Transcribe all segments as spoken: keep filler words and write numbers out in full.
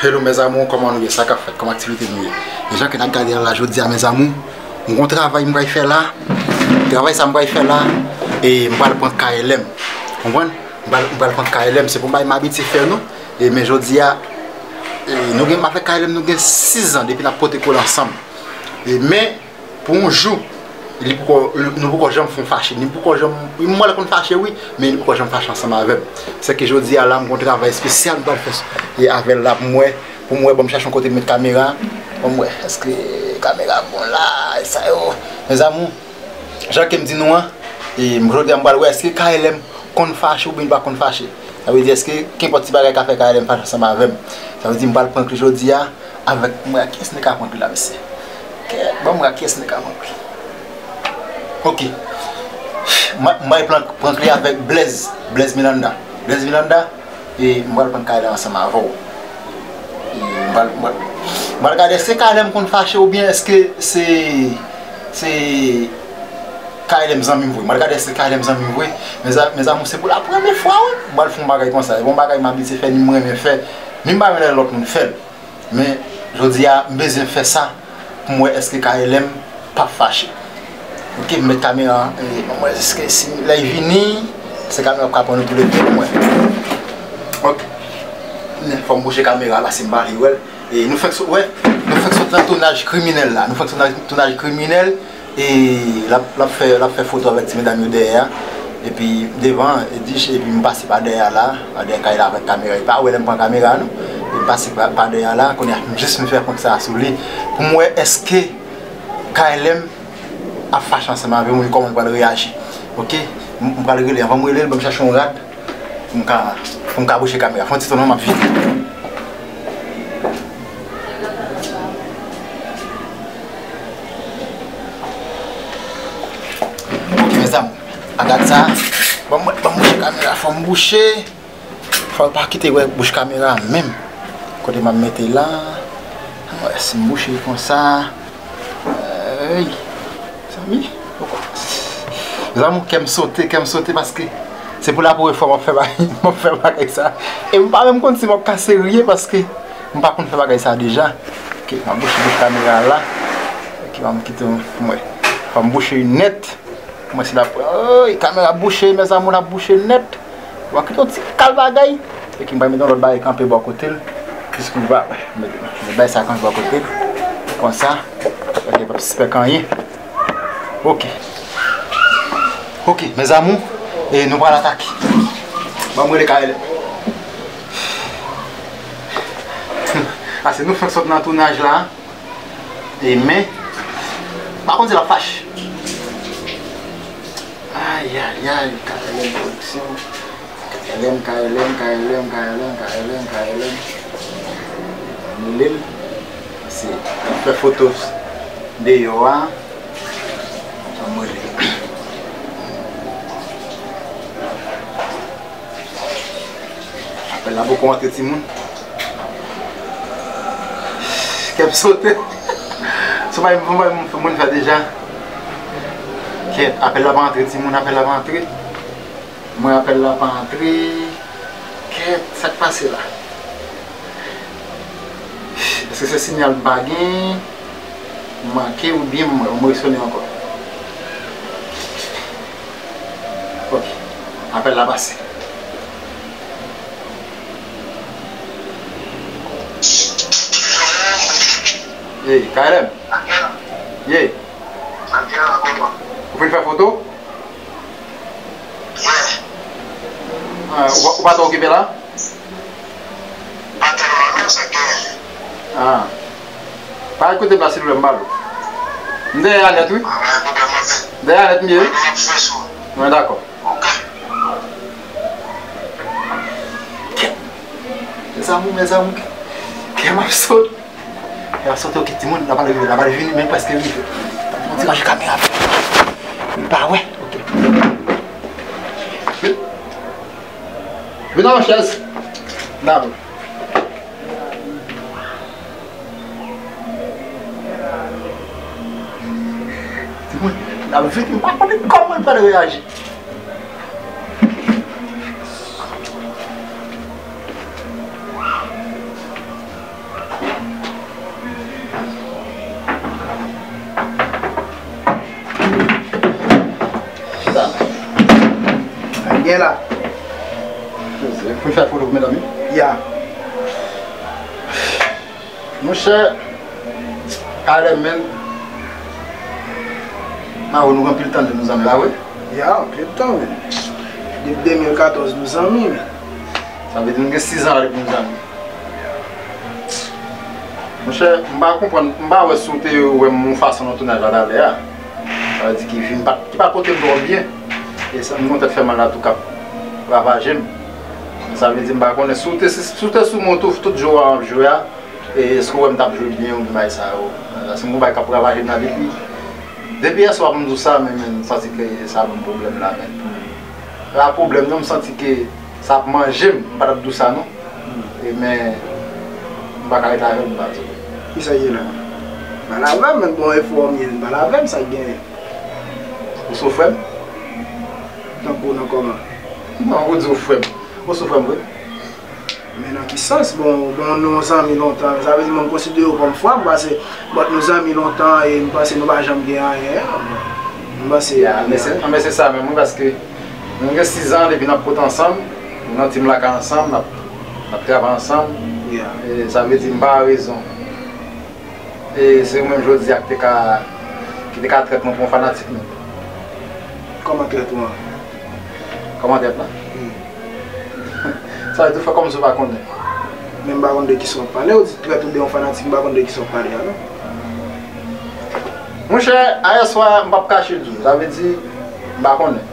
Hello mes amours, kòman nou ye? Sa k ap fèt? Kòman aktivite nou ye? E jan ke n ap gade la jodi a, mes amours, m gon travay m pral fè la. Travay sa m pral fè la, e m pral pran K L M. Konprann? M pral, m pral pran K L M, se pou bay m abitye fè nou. E men jodi a, e nou gen, m avèk K L M, nou gen sis zan depi n ap pote kole ansanm. E men, pou yon jou, li poko, nou poko janm fè yon fache, ni poko janm, m wè l konn fache wi, men li poko janm fache ansanm avè m. Sèke jodi a la, m gon travay espesyal m pral fè e avè l la pou m wè, pou m wè, ban m chache yon kote m met kamera, ban m wè, èske kamera bon la, e sa yo. Mes amours, jan ke m di nou an, e jodi a m pral wè èske K L M konn fache oubyen li pa konn fache. Sa vle di èske kenpòt ti bagay ka fè K L M fache ansanm avè m. Sa vle di m pral prank li jodi a, avèk, m wè kiyès nèg ka prank li la, mesye. Kè, ban m wè kiyès nèg ka prank li. Ok. M, m pral prank, prank li avèk Blaise, Blaise Miranda. Blaise Miranda, e m pral prank K L M ansanm avè w. E m pral, m pral, m pral gade èske K L M konn fache oubyen èske se, se K L M zanmi m vre. M pral gade èske K L M zanmi m vre. Mes a, mes amours, se pou la premye fwa wi. M pral fè yon bagay konsa. E bon bagay m abitye fè, ni m renmen fè. Ni m pa renmen lè lòt moun fè l. Men, jodi a, m bezwen fè sa pou m wè èske K L M p ap fache. Ok, m met kamera an, e, ban m wè èske si lè l vini, se kamera k ap pran nou tou le de, ban m wè. Ok. Men, fò m bouche kamera la, si m pa vle wè l. E nou fèk sot, wè, nou fèk sot nan tounaj kriminèl la. Nou fèk sot nan tounaj kriminèl. E l ap, l ap fè, l ap fè foto avèk ti medam yo dèyè a. Epi devan, e di, epi m pase pa dèyè a la, pa dèyè kay la avèk kamera. E pa wè lè m pran kamera non. E m pase pa, pa dèyè a la, kounye a m jis fin fè prank sa a sou li. Pou m wè èske K L M ap fache ansanm avè m, kòman l pral reyaji. Ok? M, m pral rele, anvan m rele l, ban m chache yon rad. Pou m ka, pou m ka bouche kamera. Fè yon ti tonn, m ap vini. Ok, mes amours. A gad sa. Ban m, ban m bouche kamera. Fò m bouche. Fò l pa kite wè bouch kamera menm. Kote m ap mete la. Wè, si m bouche konsa. Ey, zanmi. Zanmi, kè m sote, kè m sote paske se pou la premye fwa m ap fè bagay, m ap fè bagay sa. E m pa menm konn si m ap ka serye paske m pa konn fè bagay sa deja. Ok, m ap bouche bouch kamera la. Ok, ban m kite m wè. Fò m bouche nèt. Mwen se la, oy, kamera bouche, mes amours, l ap bouche nèt. W ap kite yon ti kal bagay. Epi m pral mete yon lòt bagay kanpe bò kote l. Piske w va, mete, mete bagay sa kanpe bò kote l. Konsa, bagay pa p sispèk anyen. Ok. Ok, mes amours, e nou pral atake. Ban m rele K L M. Ase nou fèk sot nan tounaj la. E men, pa konn si l ap fache. Ayayay, K L M Production. K L M, K L M, K L M, K L M, K L M, K L M. Anile l. Se, l ap fè foto deyò a. Ann mande. Apèl la poko antre timoun. Kè m sote. Se yon bagay m, yon bagay m fè moun fè deja. Kèt, apèl la pa antre timoun, apèl la pa antre. Mwen apèl la pa antre. Kèt, sa k pase la? Èske se siyal m pa gen? M manke oubyen m, m resone ankò? Ok. Apèl la pase. Hey, K L M. Ye. Ou fin fè foto? Ah, ou pa, ou pa t okipe la? Pa tèlman non, sa gen. Ah. Pa kote m la, silvouplè, m ba l ou. M dèyè Anèt, wi. M dèyè Anèt, m ye, wi. Mwen, dakò. Kè, mes amours, mes amours, kè m ap sot. Kè m ap sot, ok, timoun, l ap al rive, l ap al vini, men prèske rive. Yon ti manje kamera. Li pa wè, ok. Vin nan yon chèz. Dabò. Timoun, l ap vini, m pa konnen kòman l pral reyaji. la. Pou fè foto pou medam yo? Ya. Monchè, K L M, men, m a wè nou gen anpil tan depi nou zanmi, pa vre? Ya, anpil tan, men. Depi de mil katòz nou zanmi, men. Sa vle di nou gen sis an depi nou zanmi. Monchè, m pa konprann, m pa wè si w te wè m yon fason nan tounaj la talè a. Sa vle di ki vin pa, ki pa pote m twò byen. E sa, m gen yon tèt fè mal la tou k ap ravaje m. Sa vle di m pa konnen si w te, si, si w te sou mwen tou, tout jwe w ap jwe a, e èske w wè m t ap jwe byen oubyen bagay sa yo. Paske m gen yon bagay k ap ravaje m la depi, depi yèswa pou m di w sa, men, men m santi ke sa ban m pwoblèm la, men. Pa pwoblèm non, m santi ke sa ap manje m, m pa t ap di w sa non. E men, m pa ka rete avè l, m pa di w. Kisa ye la? Pale avè m, men bon efò m ye, pale avè m, sa k genyen? Ou sou frè m? Tankou nan kòman? Non, ou di w frè m. Ou sou frè m vre? Men nan ki sans? Bon, bon, nou zanmi lontan, sa vle di mwen m konsidere w kòm frè m, paske, bon, nou zanmi lontan e m panse nou pa janm gen anyen, m panse. Ya, men se, men se sa menm, wi, paske nou gen sis an depi n ap pote ansanm, nou nan team lakay ansanm, n ap, n ap travay ansanm. Ya. E sa vle di m pa rezon. E se ou menm jodi a ki te ka, ki te ka trèt mwen pou yon fanatik menm. Kòman trèt ou an? Kòman trèt la? Wi. Sa vle di w fè kòmsi w pa konnen. Men m pa konn de kisa w ap pale, ou di trèt ou de yon fanatik, m pa konn de kisa w ap pale a non. Monchè, ayè swa, m p ap kache di w, sa vle di, m pa konnen.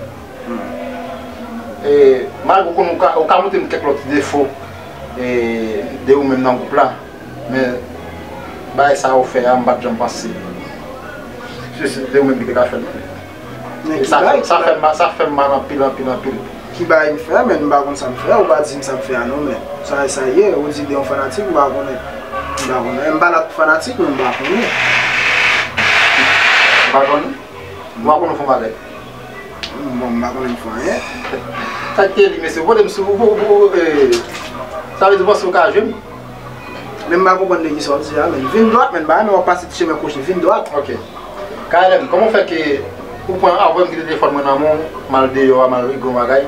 E, malgre w konn ou ka, ou ka montre m kèk lòt ti defo, e, de ou menm nan gwoup la. Men, bagay sa ou fè a, m pa t janm panse se, se te ou menm ki te ka fè l. Men e ki sa, bagay, sa ki fè m mal, sa fè m mal anpil, anpil, anpil. Ki bagay m fè, men m pa konn sa m fè, ou pa di m sa m fè a non, men sa, sa ye, ou di de yon fanatik, m pa konnen, m pa konnen. M pa la pou fanatik, men m pa konnen. Ou pa konnen? Ou pa konnen w fè yon bagay. Bon, m pa konnen m fè anyen. Sa k te li, mesye, pote m sou, pou, pou, eh, sa vle di w panse w ka jwe m? Men m pa konprann de kisa w di a, men vin dwat, men m pa renmen w ap pase ti chemen kwochi, vin dwat. Ok. K L M, kòman w fè ke ou pran, avan m kite telefòn mwen nan men w, m al deyò a, m al regle yon bagay,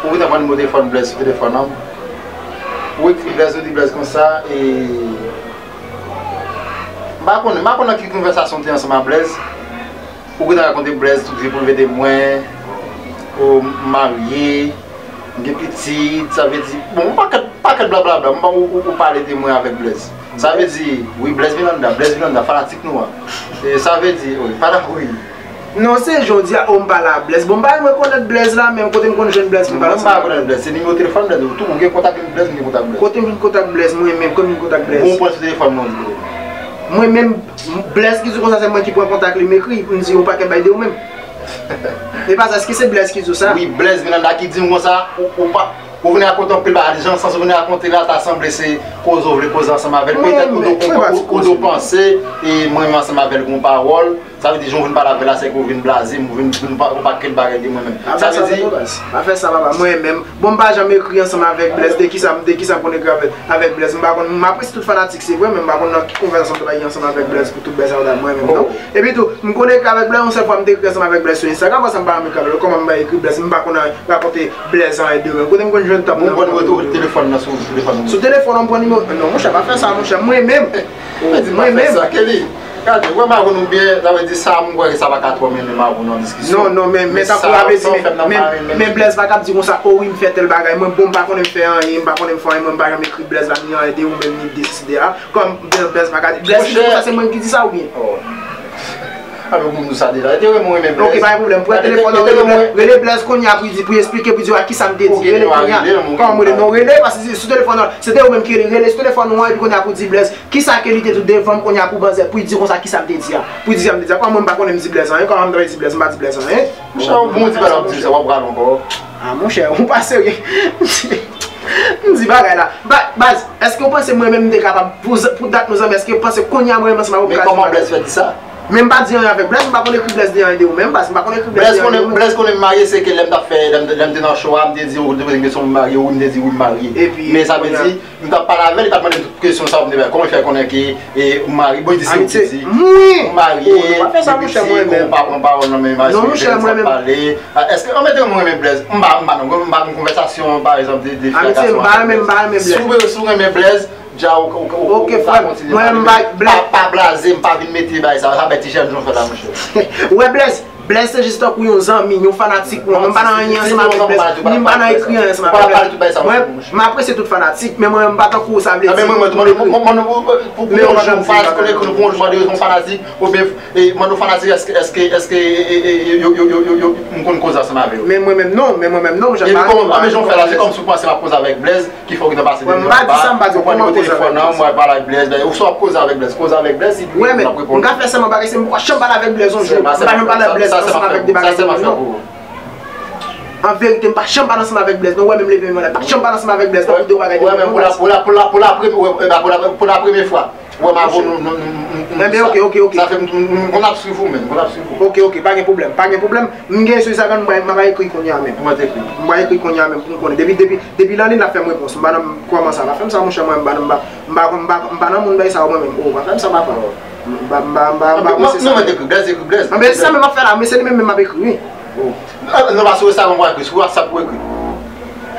ou gentan pran nimewo telefòn Blaze sou telefòn an, ou ekri Blaze, ou di Blaze konsa, e m pa konnen, m pa konnen nan ki konvèsasyon w te ansanm ak Blaze. Ou gentan rakonte Blaze tout vi prive de mwen, ou m marye, m gen pitit, sa vle di, bon, yon pakèt, pakèt blablabla, m pa, ou, ou, ou pale de mwen avèk Blaze. Sa vle di, wi, Blaze Miranda, Blaze Miranda, fanatik nou an. E sa vle di, wi, fana-, wi. Non, se jan w di a, o, m pale a Blaze. Bon, m pa menm rekonèt Blaze la, menm kote m konn jwenn Blaze pou m pale ansanm avè l. Mwen pa rekonèt Blaze, se nimewo telefòn Blaze, ou tou, ou gen kontak Blaze, m gen kontak Blaze. Kote m vin kontak Blaze, mwen menm, kote m vin kontak Blaze? Bon, ou pran sou telefòn mwen, ou di. Mwen menm, Blaze ki di w konsa se mwen ki pran kontak li, m ekri, m di yon pakèt bay de ou menm. E pa sa, èske se Blaze ki di w sa? Wi, Blaze Miranda ki di m konsa, ou, ou pa, ou vin rakonte anpil bagay, jan sans ou vin rakonte la, ta sanble se koze ou vle koze ansanm avè l. Petèt ou do, ou, ou do panse, e mwen menm ansanm avè l gon pawòl, sa vle di jan ou vin pale avè l la, se ke ou vin blaze m, ou vin di yon pa-, yon pakèt bagay de mwen menm. Sa vle di, pa fè sa, papa, mwen menm, bon, m pa janm ekri ansanm avèk Blaze, de kisa, de kisa m konn ekri avèk, avèk Blaze, m pa konn, m apresye tout fanatik, se vre, men m pa konn nan ki konvèsasyon m t ap ansanm avèk Blaze pou tout bagay sa yo la, mwen menm, non. Epi tou, m konn ekri avèk Blaze, yon sèl fwa m te ekri ansanm avèk Blaze sou Instagram, apre sa m pa janm ekri avè l. Kòman m bay ekri Blaze, m pa konn rakonte Blaze anyen de mwen. Kote m konn jwenn tan pou m rakonte de Blaze? Sou telefòn nan, sou telefòn nan. Sou telefòn an, m pran nimewo, non, monchè, pa fè sa, monchè, mwen menm. Mwen menm. Gade, wè m avè nou byen, sa vle di sa, m kwè ke sa pa ka twò mennen m avè w nan diskisyon. Non, non, men, men tankou sa vle di, men, men, men Blaze pa ka ap di konsa, o wi, m fè tèl bagay, mwen, bon, m pa konnen m fè anyen, m pa konnen m fè anyen, mwen, m pa janm ekri Blaze la, ni anyen de ou menm, ni de sis de a. Kòm Blaze pa ka di, Blaze ki di konsa, se mwen ki di sa oubyen? Apre moun di sa deja. E te renmen w renmen Blaze. Ok, pa gen pwoblèm. Pran telefòn nan, rele, rele Blaze kounye a pou di, pou eksplike, pou di a kisa m te di. Rele kounye a. Kòman m rele? Non, rele, paske sou telefòn nan, se te ou menm ki rele, rele sou telefòn ou an, epi kounye a pou di Blaze, kisa ke li te di w devan m kounye a pou banzè, pou di konsa kisa m te di a. Pou di sa m te di a. Kòman mwen m pa konnen m di Blaze anyen, kòman m ta di Blaze, m pa di Blaze anyen. Monchè, ou bon ti bagay w ap di sa, w ap pral ankò. Ah, monchè, ou pa serye. M di bagay la. Ba-, baz, èske w panse mwen menm m te kapab, pou, pou dat nou zanmi, èske w panse kounye a mwen menm ansanm avè w m ka di bagay? Men kòman Blaze fè di sa? Men m pa di anyen avèk Blaise, m pa konn ekri Blaise di anyen de ou menm, baz, m pa konn ekri Blaise di anyen de ou menm. Blaise konnen m marye, se ke lè m t ap fè, lè m, lè m te nan show a, m te di, ou te poze m kesyon pou m marye, ou m te di wi m marye. Epi, men sa vle di, m t ap pale avè l, li t ap mande m tout kesyon sa, m te, kòman l fè konnen ke, e, ou marye, bon, li di se ou ki di, ou marye, epi si ou pa pran pawòl nan men m, non, monchè, mwen menm. Èske, an mete mwen renmen Blaise, m pa, m pa, non, m pa gen konvèsasyon, pa egzanp, de, de frè gason avèk Blaise. Si ou, si ou renmen Blaise, Dja ou, ou, ou, ou, ok, ou ka frè m, kontinye mwen, pale, m bay men pa, pa blaze m, pa vin mete bagay sa, sa bay ti jèn jan w fè la, monchè. Ou wè Blaise, Blaise se jis tankou yon zanmi, yon fanatik mwen. Mwen m pa nan anyen ansanm avèk Blaise, ni m pa nan ekri anyen ansanm avèk Blaise. Mwen, m apresye tout fanatik, men mwen, m pa tankou ou, sa vle di. Mwen, mwen, mwen, mwen, mwen, pou, pou, pou yon jou, fanatik, konnen ke nou pou yon jou mande yon fanatik, oubyen, e, mande yon fanatik, èske, èske, èske, e, e, e, yo, yo, yo, yo, yo, m konn koze ansanm avè yo. Men mwen menm non, men mwen menm non, jan m pa. Epi kòman, men jan w fè la, se kòmsi w panse m ap koze avèk Blaise, ki fè w gentan pase de jou anba, ou pran nimewo telefòn nan, mwen pale ak Blaise, ben, ou swa ap koze avèk Blaise, koze avèk Blaise, epi li ap reponn. Mwen ka fè sèlman bagay, se m pa janm pale avèk Blaise yon jou, m pa janm pale ak Blaise ansanm avèk de bagay de moun non. An verite, m pa janm pale ansanm avèk Blaise non, ou wè menm leve men mwen la, m pa janm pale ansanm avèk Blaise tankou de bagay de moun non, baz. Pou la, pou la, pou la, pou la premye, pou la, pou la premye fwa. Wè m avè w, nou, nou, nou, nou, nou, enben, ok, ok, ok. Sa fè m, m, m, m konn ap swiv ou menm, m konn ap swiv ou. Ok, ok, pa gen pwoblèm, pa gen pwoblèm. M gen sou Instagram, m ap, m ap ekri kounye a menm. Mwen te ekri. M ap ekri kounye a menm pou m konnen. Depi, depi, depi lanne n ap fè m repons. M pa nan, kòman sa? Pa fè m sa, monchè, mwen, m pa nan, m pa, m pa, m pa, m pa nan moun bay sa yo, mwen menm. Oh, pa fè m sa, papa. M pa, m pa, m pa, m pa, m pa, se sa. Non, mwen te ekri, Blaise, ekri, Blaise. Anben, se sa menm m ap fè la, men se li menm menm m ap ekri, wi. Oh. Ah, non, pa sou Instagram ou ekri, sou WhatsApp ou ekri.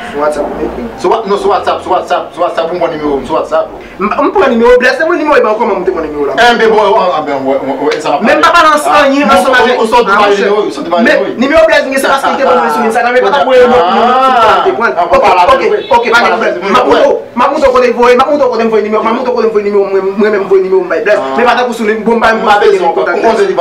Sou WhatsApp m ekri. Sou Wha-, non, sou WhatsApp, sou WhatsApp, sou WhatsApp, ou pran nimewo m, sou WhatsApp. M, m pran nimewo Blaise, se mwen nimewo, e ban kòman m te pran nimewo la? Enben, bon, an, an, ben, wè, wè, wè, sa m ap pale. Men m pa pale ansanm, anyen ansanm avè, ou sot di m pa nimewo, ou sot di m pa nimewo. Nimewo Blaise m gen, se paske li te ban mwen li sou liy sa, men pa tankou e lòt moun nan ki pran, te pran. Ok, ok, ok, pa gen pwoblèm. M ap moutre w. M ap moutre w kote l voye, m ap moutre w kote m voye nimewo, m ap moutre w kote m voye nimewo, mwen, mwen menm m voye nimewo m bay Blaise. Men pa tankou sou li, bon, m bay, m pa bezwen kontakte Blaise.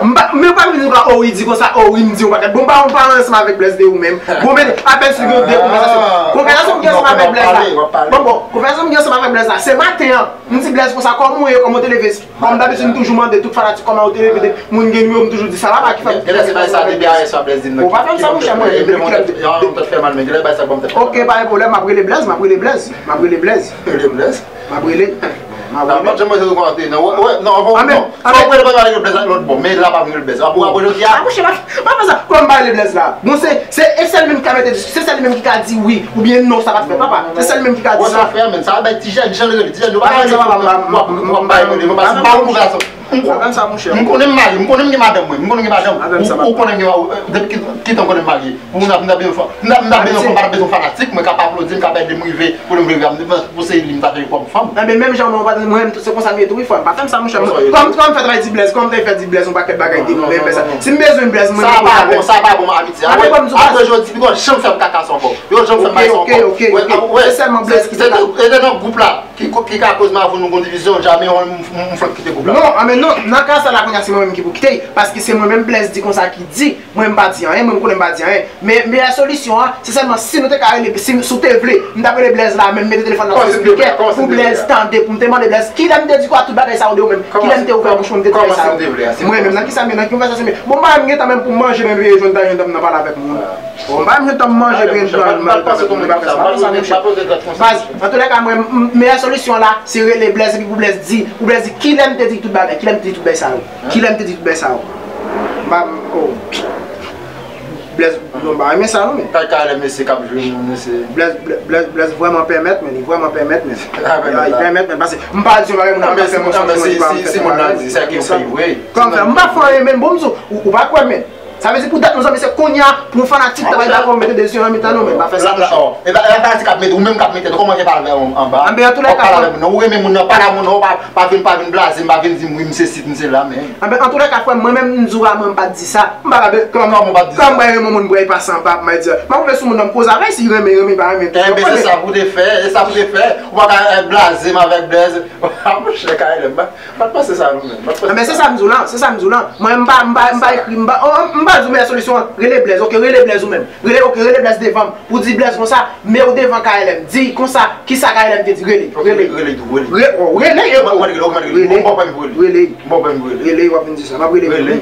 M pa, men pa vin di m pa, oh, wi, di konsa, oh, wi, m di yon pakèt. Bon, m pa, m pa ansanm avèk Blaise de ou menm. Bon, men, apèl si gen de konvèsasyon. Konvèsasyon m gen ansanm avèk Blaise la. Bon, bon, konvèsasyon m gen ansanm avèk Blaise la, se maten an. M di Blaise konsa, kòman w ye, kòman w te leve? Kòm dabitid, m toujou mande tout fanatik kòman yo te leve, depi moun gen nimewo, m toujou di sa la, pa ki fè m. Genlè se bagay sa, depi ayè swa Blaise di m nan. Ou pa fè m sa, monchè, mwen, depi kilè m te. Yon tèt fè mal, men genlè bagay sa ban m tèt fè mal. Ok, pa gen pwoblèm, m ap rele Blaise, m ap rele Blaise, m ap rele Blaise. Rele Blaise? M ap rele, m ap rele. Nan, pa janm rete sou kòmantè, non. Wè, wè, non, avan, non. Fòk mwen te pale avèk Blaise ak lòt bò, men la pa vin rele Blaise. Apre, apre jodi a. Ah, monchè, pa, pa fè sa. Kòm m pa rele Blaise la. Bon, se, se, e sèl menm ki ka mete, se sèl menm ki ka di wi, oubyen non, sa pa t fèt, papa. Se sèl menm ki ka di sa. Wè sa fè, men. Sa bay ti jèn, jan l rele, ti jèn yo pa rele pou w ap, w ap, w ap bay rele, men pa, pa yon gason. M konnen m marye, m konnen m gen madanm mwen, m konnen m gen madanm. Ou, ou konnen m gen, depi ki, ki tan w konnen m marye? Pou moun ap, m ta bezwen fè, m ta, m ta bezwen fè, m pa ta bezwen fanatik, mwen k ap aplodi m, k ap ede m rive, pou m rive, pou se li m ta fè kòm fanm. Enben, menm jan mwen, mwen menm tou, se konsa m ye tou, wi, frè m. Pa fè m sa, monchè. Kòman, kòman m fè travay di Blaise, kòman m te fè di Blaise yon pakèt bagay de mwen, men sa. Si m bezwen Blaise, mwen, sa pa bon, sa pa bon, amitye. Apre jodi, pi gon janm fè m kaka sa ankò. Yo janm fè m bay sa ankò. Ok, ok, ok, ok. Se sèlman Blaise ki te ka. Se te nan gwoup la. Ki ko-, ki ka koz m avè w nou gon divizyon, jamè yon, m, m, m flank kite gwoup la. Non, a, men non, nan ka sa la kounye a se mwen menm ki pou kite, paske se mwen menm Blaise di konsa ki di, mwen m pa di anyen, mwen m konnen m pa di anyen. Men, meyè solisyon an, se sèlman si nou te ka rele, si, si w te vle, m t ap rele Blaise la, menm mete telefòn nan sou spikè, pou Blaise tande, pou m te mande Blaise, kilè m te di kwa tout bagay sa yo de ou menm, kilè m te ouvè bouch mwen, m te di sa yo. Mwen menm, nan kisa, men nan ki konvèsasyon, men, bon, m pa menm gen tan menm pou m manje, men veye jwenn tan, jwenn tan m nan pale avèk moun. Bon, m pa menm gen tan m manje, men jwenn tan m nan pale avèk moun, pa fè sa, pa fè sa, monchè. Baz, antoulèka, mwen, m, meyè solisyon la, se rele Blaise, epi pou Blaise di, pou Blaise di, kilè m te di tout bagay, kilè m te di tout bagay sa yo, kilè m te di tout bagay sa yo. M pa, oh. Blaise, non, m pa renmen sa, non, men. Kay, kay, lè mesye k ap jwe moun, mesye. Blaise, Blaise, Blaise, Blaise vrèman pèmèt, men, li vrèman pèmèt, men. Li pèmèt, men, paske m pa di yon bagay, moun ap fè m yon santiman, li pa fè m fè bagay, men sa. Kòman fè? M pa fè anyen, men, bon, m di w, ou, ou pa kwè, men. Sa vle di pou dat nou zanmi, se kounye a pou yon fanatik ta bay dakò mete de zye nan mitan nou, men pa fè sa, monchè. E pa, e pa fanatik k ap mete, ou menm k ap mete, kòman gen pa anba? Anben, antoulèka, pale avèk moun nan, ou renmen moun nan, pale a moun nan, pa, pa vin, pa vin blaze m, pa vin di m wi, m se sit, m se la, men. Anben, antoulèka, frè m, mwen menm, m di w a, mwen m pa t di sa. M pa ka, kòman, kòman w pa t di sa? Kòman m bay renmen moun pou y pase anba, m a di, m ap ouvè sou moun nan, m koze avè l, si l renmen, renmen, pa renmen, tou. Enben, se sa pou w te fè, se sa pou w te fè. Ou pa ka, eh, blaze m avèk Blaise. Ah, monchè, K L M, m pa t panse sa, non, men. M pa t panse sa. Enben, se sa m di w lan, se sa m di w lan. Mwen, m pa, m pa, m pa ekri, m pa, oh, m pa di w meyè solisyon an, rele Blaise, ok, rele Blaise ou menm. Rele, ok, rele Blaise devan m. Pou di Blaise konsa, men w devan K L M. Di konsa, kisa K L M te di, rele, rele. Rele tou, rele. Re-, oh, rele, e, oh. Rele. Rele, w ap vin di sa, m ap rele. Rele.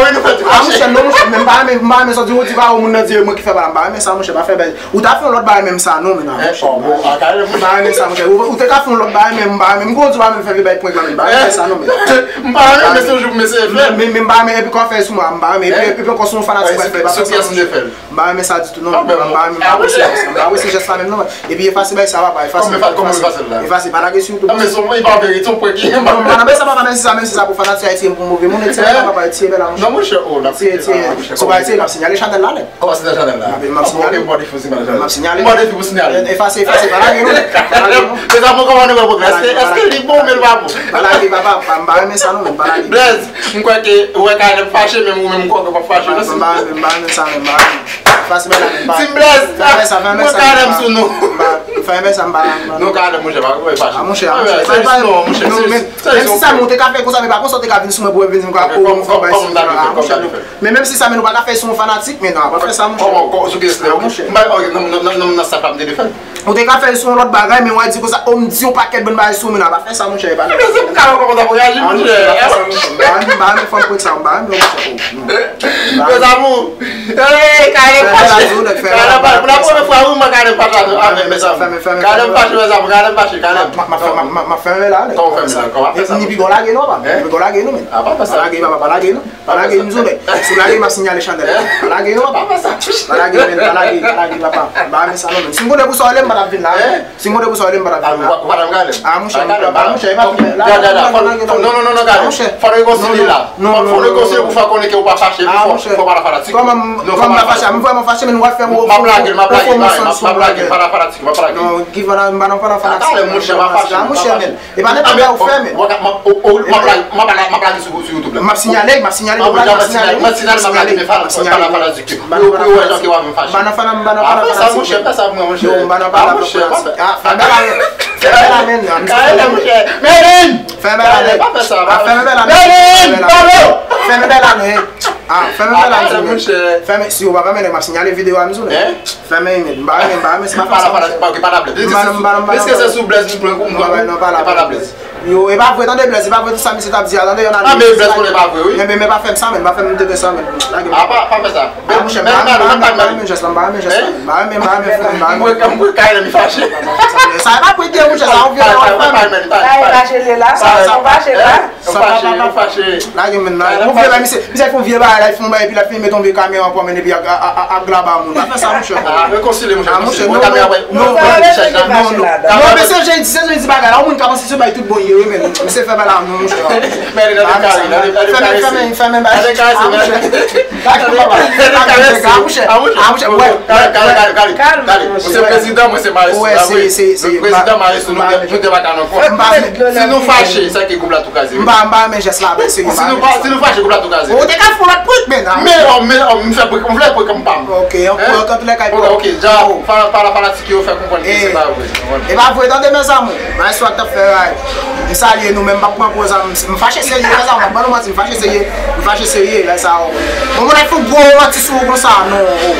wi, nou fè ti fache. Ah, monchè, non, monchè, men m pa renmen, m pa renmen sa w di, ou di pa ou moun nan di, e mwen ki fè bagay la, m pa renmen sa, monchè, pa fè bagay. Ou ta fè yon lòt bagay menm sa, non, men non, monchè. M pa renmen sa, monchè. Ou, ou te ka fè yon lòt bagay, men m pa renmen. M konn di w pa menm fè vye bay prank la, men m pa renmen sa, non, men. M pa renmen, men se yon jou pou m eseye fè l. Men, men, men m pa renmen, epi kòman fè sou mwen, m pa renmen. Epi, epi ankò, sou yon fanatik, mwen fè, pa fè sa, monchè. M pa renmen sa ditou, non, non, m pa renmen, m pa renmen sa, m pa renmen jès la menm, non. Epi efase bay sa, papa, efase. Kòman efase, kòman efase la? Efase, pa lage sou YouTube. Non, men se yon, e pa verite, yon prank. Non, m pa nan bagay sa, papa, menm si sa, menm si sa pou fanatik Ayiti, m pou move moun, etsetera, papa, etsetera, bèl la, monchè. Non, monchè, oh, n ap etsetera, monchè. Si w pa etsetera, m ap sinyale chanèl la nèt. Kòman sinyale chanèl la? M ap sinyale. Ok, m mande fi pou sinyale chanèl la. M ap sinyale. M mande fi pou sinyale. Efase, efase, pa lage, non. Pa lage, non. Mezanmi, kòman nou wè pwogrè? Èske, èske li bon, men l pa bon? Pa lage, papa, pa, m pa renmen sa, non, men pa lage. Blaze, m kwè ke ou wè K L M fache, men ou menm m kwè ke w p ap fache, non. M pa renmen, m pa renmen sa, men m pa renmen. Efase bagay la, men pa. Team Blaze. Fè bagay sa, fè bagay sa, fè bagay sa, m pa renmen. Non, K L M, monchè, pa, pa fache. Ah, monchè, ah, monchè, se jis non, monchè, se jis, se jis non. Menm si sa, men ou te ka fè konsa, men pa konsa ou te ka vin sou mwen pou w vin di m ka, oh, m fè bagay sou mwen, ah, monchè, non. Men menm si sa, men nou pa ka fè sou yon fanatik, men non, pa fè sa, monchè. Kòman, kòman, sou ki lè, ah, monchè. M pa, ok, nan, nan, nan, nan, nan sa pa m te defèn. Ou te ka fè l sou yon lòt bagay, men w a di konsa, oh, m di yon pakèt bann bagay sou ou, men non, pa fè sa, monchè, pa fè sa. Men se pou K L M kòman ta pou reyaji, monchè. Ah, monchè, pa fè sa, monchè. M pa renmen, m pa renmen fanm prank sa, m pa renmen, monchè, oh, non. Mes amours. Hey, K L M fache. K L M fache, pou la premye fwa, wi, m wè K L M fache la. Ah, men, mes amours. K L M fache, mes amours, K L M fache, K L M. M ap fèmen la, nèg. Kòman w fèmen la? Kòman w fè sa? Ni pi gwo lage non, papa. Ni pi gwo lage non, men. Ah, pa fè sa. Pa lage, papa, pa lage non. Pa lage, m di w, men. Si w lage, m ap sinyale chanèl. Pa lage non, papa. Pa lage, men, pa lage, pa lage, papa. M pa renmen sa non, men. Si m konnen pou sa w rele m, m pa t ap vin la. Si m konnen pou sa w rele m, m pa t ap vin la. Ah, monchè, ah, monchè, e pa tou, la, la, la, la, la, non, non, non, non, gade. Fò nou rekonsilye la. Non, non, non, non, non. Fò nou rekonsilye pou fè konnen ke ou pa fache, fò, fò pa la fanatik. Kòman m, kòman m pa fache? M vrèman fache, men nou ap fè m, m ap lage l, m ap lage l, m ap lage l, pa la fanatik, m ap lage l. Non, ki fanatik, m pa nan fanatik. Atalè, monchè, m ap fache, m ap fache. E pa nenpòt bagay ou fè, men. M ap lage, m ap lage sou, sou YouTube la. M ap sinyale, m ap sinyale, m ap lage, m ap sinyale, m ap sinyale, m ap lage, men pa la fanatik. Pou yo, pou yo wè jan ke w ap vin fache. M pa nan fanatik, m pa nan fanatik. Ah, fè sa, monchè, fè sa pou mwen, monchè. Yo, m pa nan fanatik. Ah, fèmen la, men. Fèmen la, men. Fèmen la, monchè. Merlin! Fèmen la, men. Pa fè sa, pa fè sa. Merlin! Pablo! Fèmen la, men. Ah, fèmen la, men. Fèmen, si yo pa fèmen, nèg, m ap sinyale videyo a, m di w, nèg. Fèmen, men. M pa renmen, m pa renmen, se pa fè sa, monchè. Pa la blaze. M pa nan, m pa nan, m pa nan. Èske se sou Blaze nou pran kou, m pran kou? Non, pa la blaze. Yo, e pa vre, tande Blaze, e pa vre tout sa misye t ap di a, tande yon analiz. Ah, men Blaze konnen pa vre, wi. Enben, men pa fè m sa, men, pa fè m tande sa, men. Lage m. Ah, pa, pa fè sa. Ah, monchè, m pa renmen jès la, m pa renmen jès la, m pa renmen, m pa renmen, m pa renmen. M wè, m wè K L M fache. Sa e pa prank, monchè, sa yon vye bagay, frè m. Sa e fache, li la, sa e fache la. Sa pa, pa, pa, pa. Lage m, men, lage m. Yon vye bagay, misye, misye fè yon vye bagay la, li fè yon bagay, epi l ap filme, tonbe kamera, pran men, epi ap, ap, ap, ap glaba moun. Pa fè sa, monchè. Ah, rekonsilye, monchè. Ah, monchè, non, non, non, non, non, men se jan di, se jan di bagay la. Yon moun ka panse se bay tout bon ye, wi, men misye fè bagay la, non, monchè. Men li nan de kare, nan de, nan de kare. Fèmen, fèmen, fèmen, fèmen, fèmen. Gade, papa. Gade, gade, gade, monchè. Ah, monchè. Ah, monchè, wè, wè, wè. Gade, gade, gade, gade. Ou se prezidan, mwen se maestro. Wè, se, se, se, prezidan, maestro, nou de, nou de pa ka nan kont. M pa, si nou fache, sa ki gwoup la tou kraze. M pa, m pa renmen jès la, men serye. Si nou pa, si nou fache, gwoup la tou kraze. Ou te ka fè yon lòt prank, men, ah. Men, oh, men, oh, m fè prank, m fè prank, m pa m. Ok, an tou lè ka. Ok, ok, dja, pa, pa la fanatik yo fè konprann ke se pa vre. E pa vre, tande, mes amours. Maestro a t ap fè ray. M salye nou, men m p ap pran pòz a, m, m fache serye, lè sa, m ap ban nou manti, m fache serye, m fache serye, lè sa, o. Bon, moun ap fè gwo manti sou ou konsa, non, o.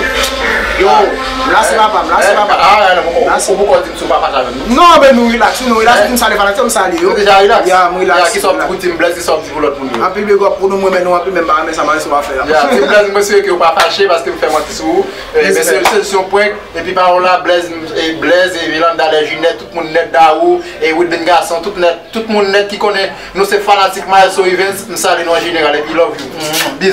Yo, m lase papa, m lase papa. Ah, non, ou poko di m si w pa fache avè m, non? Non, men nou relax, wi, nou relax, wi, m salye fanatik, m salye yo. Ou deja relax? Ya, m relax. Ya, kisa w pou Team Blaze, kisa w pou lòt moun yo? Anpil big up pou nou, m renmen nou anpil, men m pa renmen sa Maestro ap fè a. Ya, Team Blaze, m espere ke w pa fache paske m fè manti sou ou. E, men se, se, se yon prank. Epi pa w la, Blaze, e Blaze, e Yolanda, Lè Jinè, tout moun nèt, Dawou, e Wilben Gason, tout nèt, tout moun nèt ki konnen nou se fanatik Maestro Evens, m salye nou an jeneral, epi love you. Bizou.